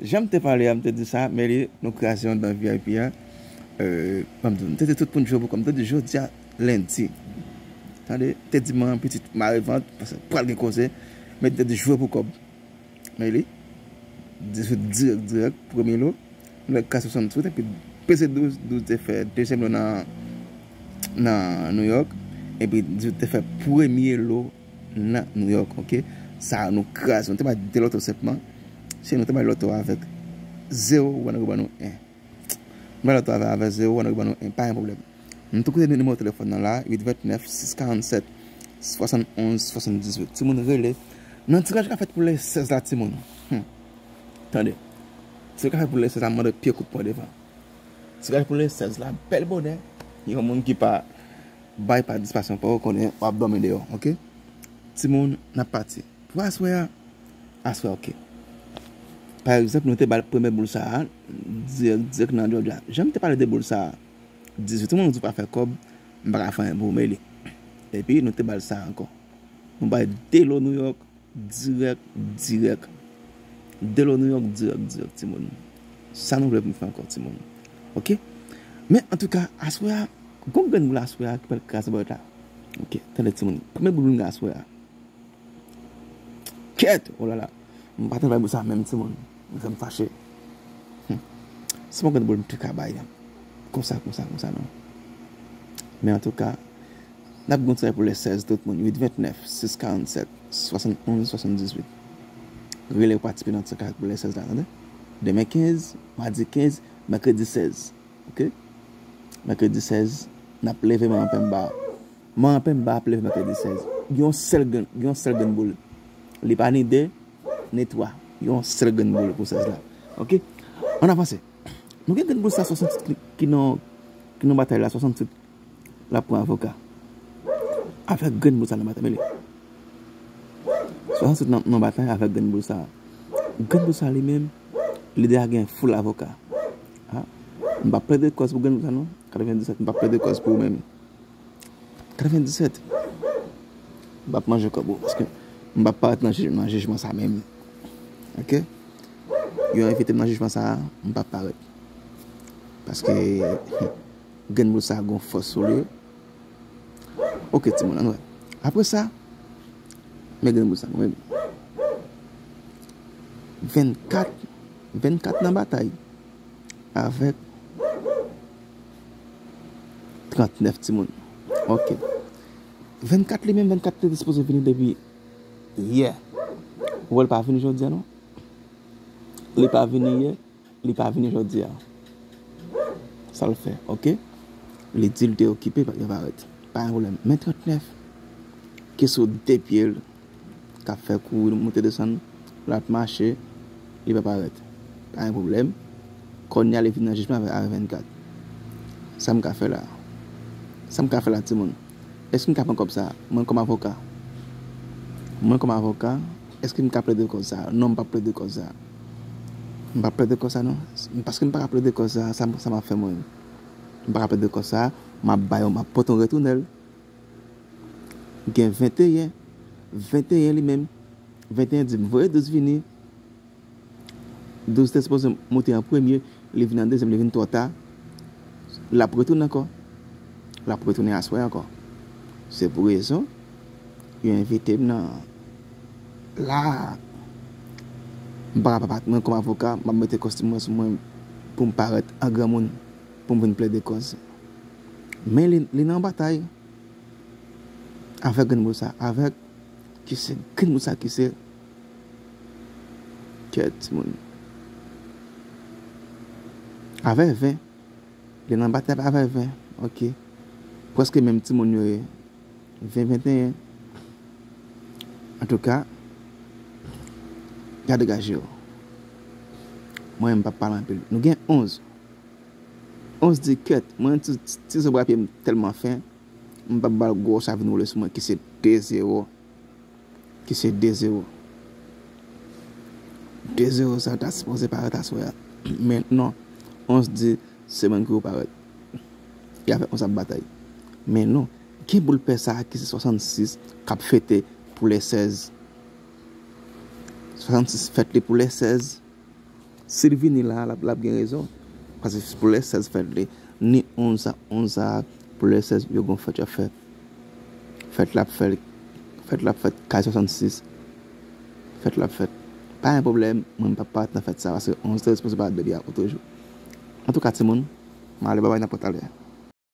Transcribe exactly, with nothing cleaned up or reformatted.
Jan m te pale a, m te di sa, men li, nou kraze anndan V I P a. Euh, ban m di w, m te di tout moun jwe pou kòb. M te di jodi a, lendi. Tande, m te di manman pitit mare vant, paske pral gen koze. Men m te di jwe pou kòb. Men li, dizuit dirèk, dirèk, premye lo. Nèg ka swasanntuit, epi peze douz, douz te fè dezyèm lo nan, nan New York. Epi dizuit te fè premye lo nan New York, oke? Sa nou kraze. Nou te bay de loto senpman. Se nou te bay loto avèk zewo, ou wè nèg yo ban nou en. Nou bay loto avèk, avèk zewo, ou wè nèg yo ban nou en, pa gen pwoblèm. Nou tou kote nimewo telefòn nan la, uit vennèf, sis karannsèt, swasannonz, swasanndizuit. Timoun rele. Nan tiraj ka fèt pou le sèz la, timoun. Hmm. Tande. Tiraj ka fèt pou le sèz la, mande pye kout pwen devan. Tiraj pou le sèz la, bèl bonè. Yon moun ki pa bay patisipasyon pa w konnen w ap dòmi deyò, oke? Timoun, n ap pati. Pou aswè a, aswè, oke. Pa egzanp, nou te ba l premye boul sa a, dirèk, dirèk nan Georgia. Jan m te pale de boul sa a, dizuit moun di w pa fè kòb, m pa ka fè anyen pou w, men li. Epi, nou te ba l sa a ankò. Nou bay de lo New York, dirèk, dirèk. De lo New York, dirèk, dirèk, timoun. Sa nou vle pou m fè ankò, timoun. Oke? Men, antouka, aswè a, gon grenn boul aswè a ki pral kraze bòt la. Oke, tande, timoun. Premye boul nou gen aswè a. Kèt! Olala. M pa t anvi bay boul sa menm, timoun. Sa m fache. Hmm. Se pa grenn boul m te ka bay konsa, konsa, konsa, non. Men antouka, n ap gon tiraj pou le sèz, tout moun. Uit vennèf, sis karannsèt, swasannonz, swasanndizuit. Rele w patisipe nan tiraj pou le sèz la, tande? Demen kenz, madi kenz, mèkredi sèz. Oke? Mèkredi sèz, n ap leve manman Pemba. Manman Pemba ap leve mèkredi sèz. Yon sèl grenn, yon sèl grenn boul. Li pa ni de, ni twa. Yon sèl grenn boul pou sèz la. Oke? Ann avanse. Nou gen grenn boul sa swasanntuit ki, ki nan, ki nan batay la, swasanntuit. L ap pran avoka. Avèk grenn boul sa nan batay, men li. Swasanntuit nan, nan batay avèk grenn boul sa. Grenn boul sa li menm, li deja gen full avoka. Ha? M p ap plede kòz pou grenn boul sa non. Katrevenndisèt, m p ap plede kòz pou ou menm. Katrevenndisèt. M p ap manje kòb ou, paske m p ap parèt nan jij-, nan jijman sa menm. Oke? Yo envite m nan jijman sa, m p ap parèt. Paske grenn boul sa gon fòs sou li. Oke, timoun, ann wè. Apre sa, men grenn boul sa, men vennkat, vennkat nan batay avèk trannèf, timoun. Oke. Vennkat li menm, vennkat te dispoze vini depi yè. Ou wè l pa vini jodi a, non? Li pa vini yè, li pa vini jodi a. Sa l fè, oke? Li di l te okipe, pa t ka parèt. Pa gen pwoblèm. Men trannèf, ki sou de pye l, k ap fè kouri, monte desann, l ap mache, li pa parèt. Pa gen pwoblèm. Kounye a, li vin nan jijman avèk, avèk vennkat. Sa m ka fè la? Sa m ka fè la, timoun? Èske m ka pran kòb sa a? Mwen kòm avoka. Mwen kòm avoka, èske m ka plede kòz sa a? Non, m p ap plede kòz sa a. M p ap plede kòz sa a, non. Paske m pa ka plede kòz sa a, sa, sa m ap fè mwen? M pa ka plede kòz sa a, m ap ba yo, m ap pote yon retounèl. Gen venteyen. Venteyen li menm. Venteyen di m voye douz vini. Douz te sipoze monte an premye, li vin an dezyèm, li vin twò ta. L ap retounen ankò. L ap retounen aswè ankò. Se pou rezon yo envite m nan la a. M pa kapab, mwen kòm avoka, m ap mete kostim mwen sou mwen pou m parèt an granmoun, pou m vin plede kòz. Men li, li nan batay avèk grenn boul sa, avèk ki se grenn boul sa ki se kèt timoun. Avèk ven. Li nan batay avèk ven. Oke. Prèske menm timoun yo ye. Ven, venteyen. Antouka, gade gaje yo. Mwen, m p ap pale anpil. Nou gen onz. Onz di kèt. Mwen, ti, ti, ti zo bra pye m tèlman fen. M p ap ba l gwo sa vin woule sou mwen ki se de zewo. Ki se de zewo. De zewo sa ta sipoze parèt aswè a. Men non, onz di se mwen ki pou parèt. E avèk onz ap batay. Men non, gen boul pè sa a ki se swasannsis k ap fete pou le sèz. Swasannsis fèt li pou le sèz. Si l vini la, l ap, l ap gen rezon. Paske pou lè sèz fèt li, ni onz sa, onz sa, pou lè sèz yo gon fèt y ap fè. Fèt la ap fè, fèt la ap fèt kay swasannsis. Fèt la ap fèt. Pa gen pwoblèm, mwen m p ap parèt nan fèt sa, paske onz trèz sipoze parèt depi a otrejou. Antouka, timoun, m ale, babay, n ap wè talè.